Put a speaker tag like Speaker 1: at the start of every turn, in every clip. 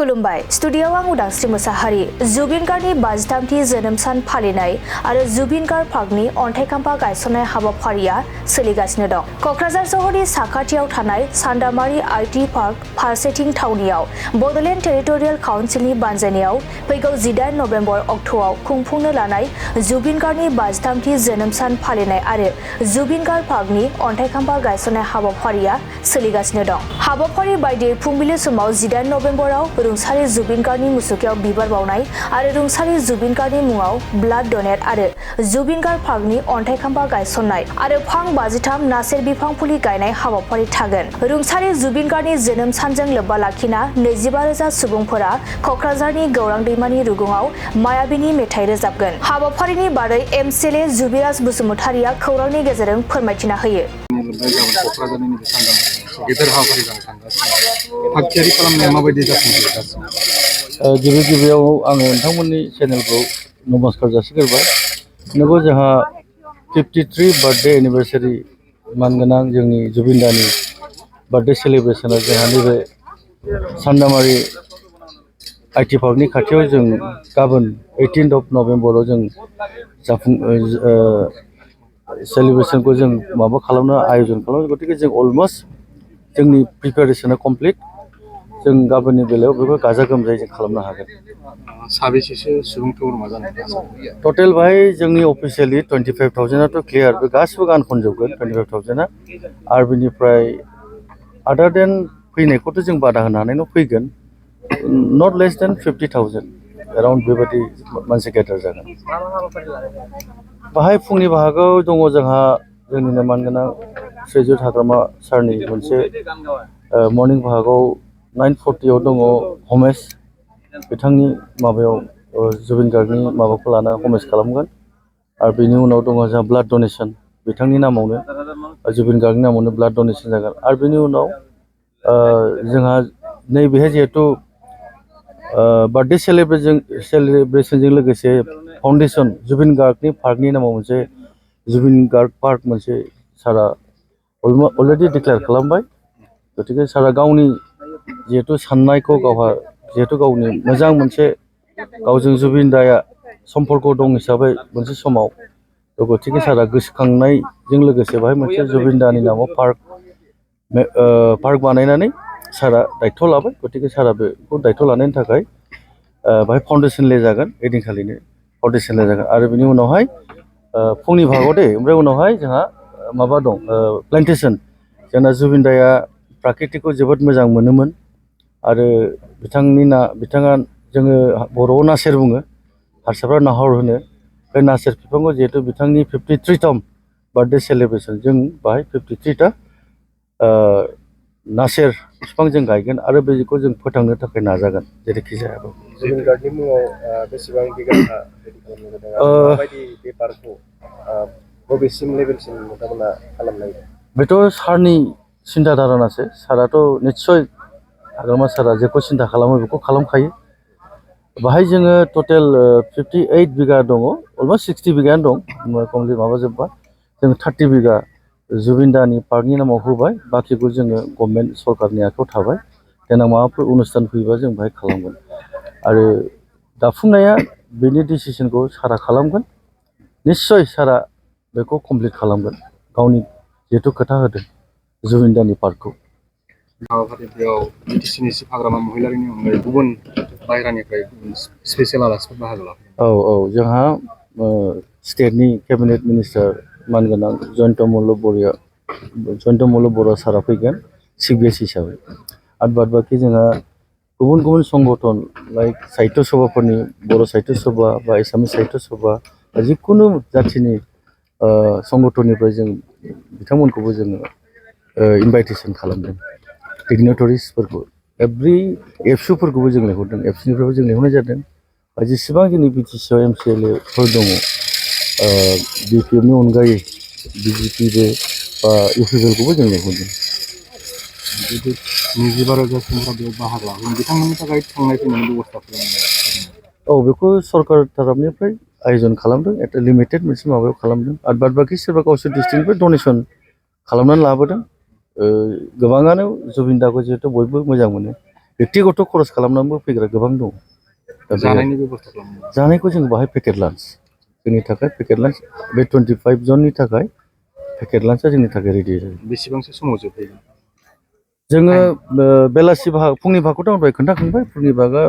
Speaker 1: खुलुमबाय स्टुडियोआव आं उदांस्रि मोसाहारि जुबिन गार्गनि 53थि जोनोम सान फालिनाय आरो जुबिन गार्ग पार्कनि अन्थाइ खाम्फा गायसननाय हाबाफारिया सोलिगासिनो दं। कक्राझार सहरनि साखाथियाव थानाय सान्दामारि आइटि पार्क फारसेथिं थावनियाव बड'लेण्ड टेरिटरियेल काउन्सिलनि बानजायनायाव फैगौ 18 नभेम्बर अक्ट'आव खुंफुंनो लानाय जुबिन गार्गनि 53थि जोनोम सान फालिनाय आरो जुबिन गार्ग पार्कनि अन्थाइ खाम्फा गायसननाय हाबाफारिया सोलिगासिनो दं। हाबाफारि बायदियै फुंबिलि समाव 18 नभेम्बराव रुंसारि जुबिन गार्गनि मुसुखायाव बिबार बावनाय आरो रुंसारि जुबिन गार्गनि मुङाव ब्लाड डनेट आरो जुबिन गार्ग पार्कनि अन्थाइ खाम्फा गायसननाय आरो फां 53 नासेर बिफां फुलि गायनाय हाबाफारि थागोन। रुंसारि जुबिन गार्गनि जोनोम सानजों लोब्बा लाखिना 25,000 सुबुंफोरा कक्राझारनि गौरां दैमानि रुगुङाव मायाबिनि मेथाइ रोजाबगोन। हाबाफारिनि बादै एमसिएलए जुबिराज बसुमतारिया खौरांनि गेजेरजों फोरमायथिना होयो।
Speaker 2: गिबि गिबियाव आङो नोंथांमोननि चेनेलखौ नमस्कार जासिग्रोबाय। नंगौ जोंहा 53 बार्थडे एनिभार्सारि मानगोनां जोंनि जुबिन दानि बार्थडे सेलिब्रेसना जोंहा नैबे सान्दामारि आइटि पार्कनि खाथियाव जों गाबोन 18 नभेम्बराव जों सेलिब्रेसनखौ जों खालामनो आयोजन खालामो। गतिके जों अलमस्ट जोंनि प्रिपेरेसना कमप्लिट। जों गाबोननि बेलायाव बेखौ गाजा गोमजायै जों खालामनो हागोन।
Speaker 3: साबेसेसो सुबुंफोर मा जानो
Speaker 2: टटेल बाहाय जोंनि अफिसियेलि 25,000आथ' क्लियार, बे गासिबो गान खनजोबगोन 25,000आ। आरो बिनिफ्राय आदार देन फैनायखौथ' जों बादा होनो हानाय नङा, फैगोन नट लेस देन 50,000 एराउन्ड बेबायदि मानसि गेदार जागोन। बाहाय फुंनि बाहागोआव दङ जोंहा जोंनिनो मानगोनां श्रीजुत हाग्रामा सारनि मोनसे मर्निं बाहागोआव 9:40 दङ हमेस, बिथांनि माबायाव जुबिन गार्गनि माबाखौ लाना हमेस खालामगोन। आरो बेनि उनाव दङ जोंहा ब्लाड डनेसन, बिथांनि नामावनो जुबिन गार्गनि नामावनो ब्लाड डनेसन जागोन। आरो बेनि उनाव जोंहा नैबेहाय जिहेथु बार्थडे सेलिब्रेसनजों लोगोसे फाउन्डेसन जुबिन गार्गनि पार्कनि नामाव मोनसे जुबिन गार्ग पार्क मोनसे सारा अलरेडि डिक्लेयार खालामबाय। गतिके सारा गावनि जिहेतु साननायखौ गावहा जिहेतु गावनि मोजां मोनसे गावजों जुबिन दाया सम्पर्क दं हिसाबै मोनसे समाव, गतिके सारा गोसोखांनायजों लोगोसे बाहाय मोनसे जुबिन दानि नामाव पार्क बानायनानै सारा दायथ' लाबाय। गतिके सारा बेखौ दायथ' लानायनि थाखाय बाहाय फाउन्डेसन ले जागोन, ओइदिनखालिनो फाउन्डेसन ले जागोन। आरो बिनि उनावहाय फुंनि भागाव ओमफ्राय उनावहाय जोंहा माबा दं प्लेन्टेसन। जोंना जुबिन दाया प्राकृतिकखौ जोबोद मोजां मोनोमोन आरो बिथाङा जोङो बर'आव नासेर बुङो, हारसाफ्रा नाहर होनो। बे नासेर बिफांखौ जिहेतु बिथांनि 53तम बार्थडे सेलिब्रेसन, जों बाहाय 53टा नासेर बिफां जों गायगोन आरो बेखौ जों फोथांनो थाखाय नाजागोन जेरैखि जायाबो।
Speaker 3: जुबिन गार्गनि मुङाव बेसेबां बिगा माबायदि बे पार्कखौ बबेसिम लेभेलसिम नोंथांमोना खालामनाय?
Speaker 2: बेथ' सारनि सिन्था धारणासो। साराथ' निस्सय हाग्रामा सारा जेखौ सिन्था खालामो बेखौ खालामखायो। बाहाय जोङो टटेल 58 बिगा दङ, अलमस्ट 60 बिगायानो दं कमप्लिट माबाजोब्बा। जों 30 बिगा जुबिन दानि पार्कनि नामाव होबाय, बाखिखौ जोङो गभर्नमेन्ट सरकारनि आखायाव थाबाय। देनां माबाफोर अनुस्थान फैयोबा जों बाहाय खालामगोन। आरो दाफुंनाया बेनि डिसिसनखौ सारा खालामगोन। निस्सय सारा बेखौ कमप्लिट खालामगोन, गावनि जिहेतु खोथा होदों जुबिन दानि पार्कखौ।
Speaker 3: हाबाफारियाव बिटिसिनि चिफ हाग्रामा महिलारिनि अनगायै गुबुन बाहेरानिफ्राय स्पेसियेल आलासिफोर बाहागो लाफैदों?
Speaker 2: औ जोंहा स्टेटनि केबिनेट मिनिस्टार मानगोनां जयन्त मल्ल बरुवा सारा फैगोन चिफ गेस्ट हिसाबै। आरो बाद बाखि जोंहा गुबुन गुबुन संगठन लाइक साहित्य सभाफोरनि बर' साहित्य सभा बा एसामिस साहित्य सभा बा जिखुनु जाथिनि संगठननिफ्राय जों बिथांमोनखौबो जोङो इनभाइटेसन खालामदों। डिगनिटरिसफोरखौ एभ्रि एबसुफोरखौबो जों लिंहरदों, एबसुनिफ्रायबो जों लिंहरनाय जादों। जेसेबां जोंनि बिटिसिआव एमसिएलएफोर दङ, बिपिएफनि अनगायै बिजेपिबो बा इउपिपिएलखौबो जों लिंहरदों।
Speaker 3: 25,000 सुबुंफोरा बेयाव बाहागो लागोन, बिथांमोननि थाखाय थांनाय फैनायनि बेब'स्था खालामदों?
Speaker 2: बेखौ सरकार तरफनिफ्राय आयोजन खालामदों, एटा लिमिटेड मोनसे माबायाव खालामदों। आरो बाद बाखि सोरबा गावसोर डिस्ट्रिक्टनिफ्राय डनेसन खालामनानै लाबोदों। गोबाङानो जुबिन दाखौ जिहेतु बयबो मोजां मोनो, बेक्तिगत खरस खालामनानैबो फैग्रा गोबां दं। दा बे
Speaker 3: जानायनि बेब'स्था खालामो।
Speaker 2: जानायखौ जों बाहाय पेकेट लान्च जोंनि थाखाय पेकेट लान्च बे 25 जननि थाखाय पेकेट लान्चआ जोंनि थाखाय रेडि जायो।
Speaker 3: बेसेबांसो समाव जोबहैगोन?
Speaker 2: जोङो बेलासि बाहाग फुंनि भागखौथ' आं दहाय खोन्थाखांबाय। फुंनि भागआ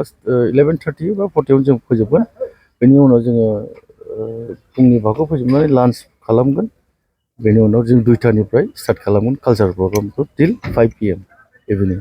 Speaker 2: 11:30 बा 40 जों फोजोबगोन। बेनि उनाव जोङो फुंनि भागखौ फोजोबनानै लान्च खालामगोन। बेनि उनाव जों 2टानिफ्राय स्टार्ट खालामगोन कालचार प्रग्रामखौ टिल 5 PM इभिनिं।